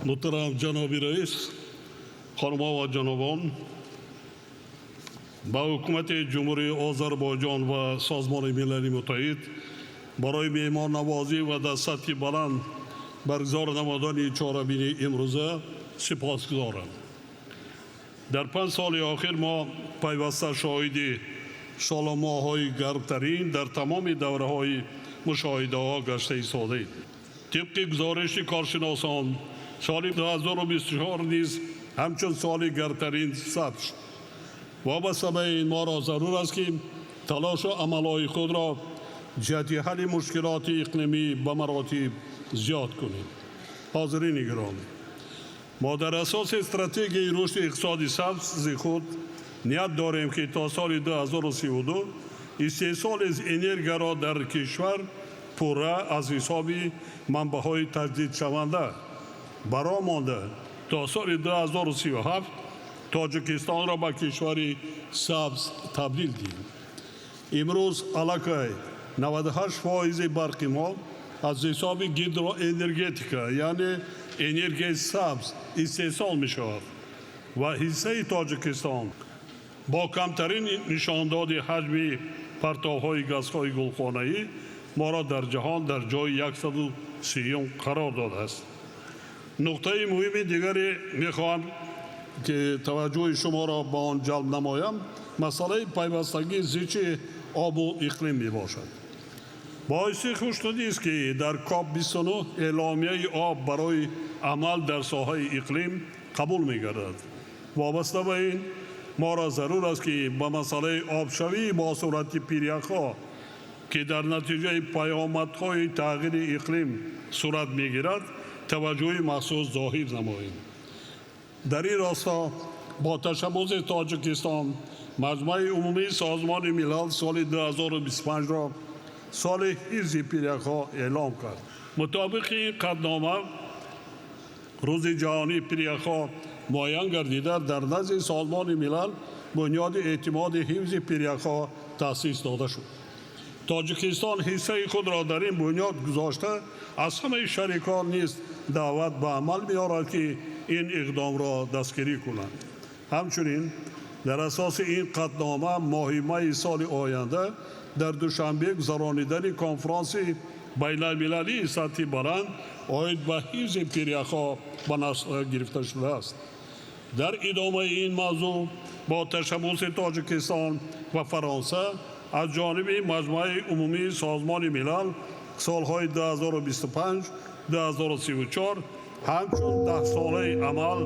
Муҳтарам ҷаноби раис, хонумҳо ва ҷанобон, ба ҳукумати Ҷумҳурии Озарбойҷон ва Созмони Милали Муттаҳид барои меҳмоннавозӣ ва дар сатҳи баланд баргузор намудани чорабинии имрӯза сипосгузорам. Дар 5 соли охир мо пайваста шоҳиди соломоҳои гармтарин дар тамоми давраҳои мушоҳидаҳо гашта истодаем. Тибқи гузориши коршиносон, соли 2024 низ ҳамчун соли гармтарин сабт шуд. Вобаста ба ин моро зарур аст, ки талошу амалҳои худро ҷиҳати ҳалли мушкилоти иқлимӣ ба маротиб зиёд кунем. Ҳозирини гиромӣ, мо дар асоси стратегияи рушди иқтисоди сабзи худ ният дорем, ки то соли 2032 истеҳсоли энергияро дар кишвар пурра аз ҳисоби манбаъҳои таҷдидшаванда бароҳ монда, то соли 2037 Тоҷикистонро ба кишвари сабз табдил диҳем. Имрӯз аллакай 98 фоизи барқи мо аз ҳисоби гидроэнергетика, яъне энергияи сабз, истеҳсол мешавад ва ҳиссаи Тоҷикистон бо камтарин нишондоди ҳаҷми партовҳои газҳои гулхонаӣ моро дар ҷаҳон дар ҷои 130-ум қарор додааст. Нуқтаи муҳими дигаре мехоҳам, ки таваҷҷӯҳи шуморо ба он ҷалб намоям, масъалаи пайвастагии зичи обу иқлим мебошад. Боиси хушнудист, ки дар КОП 29 эъломияи об барои амал дар соҳаи иқлим қабул мегардад. Вобаста ба ин моро зарур аст, ки ба масъалаи обшавии босуръати пиряхҳо, ки дар натиҷаи паёмадҳои тағйири иқлим сурат мегирад, таваҷҷӯҳи махсус зоҳир намоем. Дар ин росто бо ташаббуси Тоҷикистон Маҷмаи Умумии Созмони Милал соли 2025-ро соли ҳифзи пиряхҳо эълом кард. Мутобиқи ин қатънома, Рӯзи ҷаҳонии пиряхҳо муайян гардида, дар назди Созмони Милал Бунёди эътимоди ҳифзи пиряхҳо таъсис дода шуд. Тоҷикистон ҳиссаи худро дар ин бунёд гузошта, аз ҳамаи шарикон низ даъват ба амал меорад, ки ин иқдомро дастгирӣ кунанд. Ҳамчунин дар асоси ин қатънома моҳи майи соли оянда дар Душанбе гузаронидани конфронси байналмилалии сатҳи баланд оид ба ҳифзи пиряхҳо ба нақша гирифта шудааст. Дар идомаи ин мавзӯъ бо ташаббуси Тоҷикистон ва Фаронса аз ҷониби Маҷмӯаи Умумии Созмони Милал солҳои 2025 2034 ҳамчун 10-солаи амал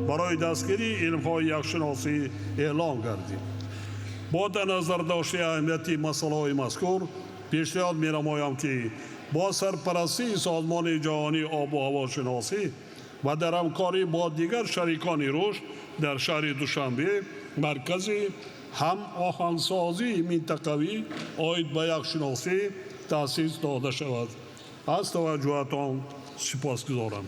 барои дастгирии илмҳои яхшиносӣ эълон гардид. Бо дар назардошти аҳамияти масъалаҳои мазкур пешниҳод менамоям, ки бо сарпарастии Созмони ҷаҳонии обу ҳавошиносӣ ва дар ҳамкорӣ бо дигар шарикони рушд дар шаҳри Душанбе маркази ҳамоҳангсозии минтақавӣ оид ба яхшиносӣ таъсис дода шавад. Аз таваҷҷӯҳатон сипосгузорам.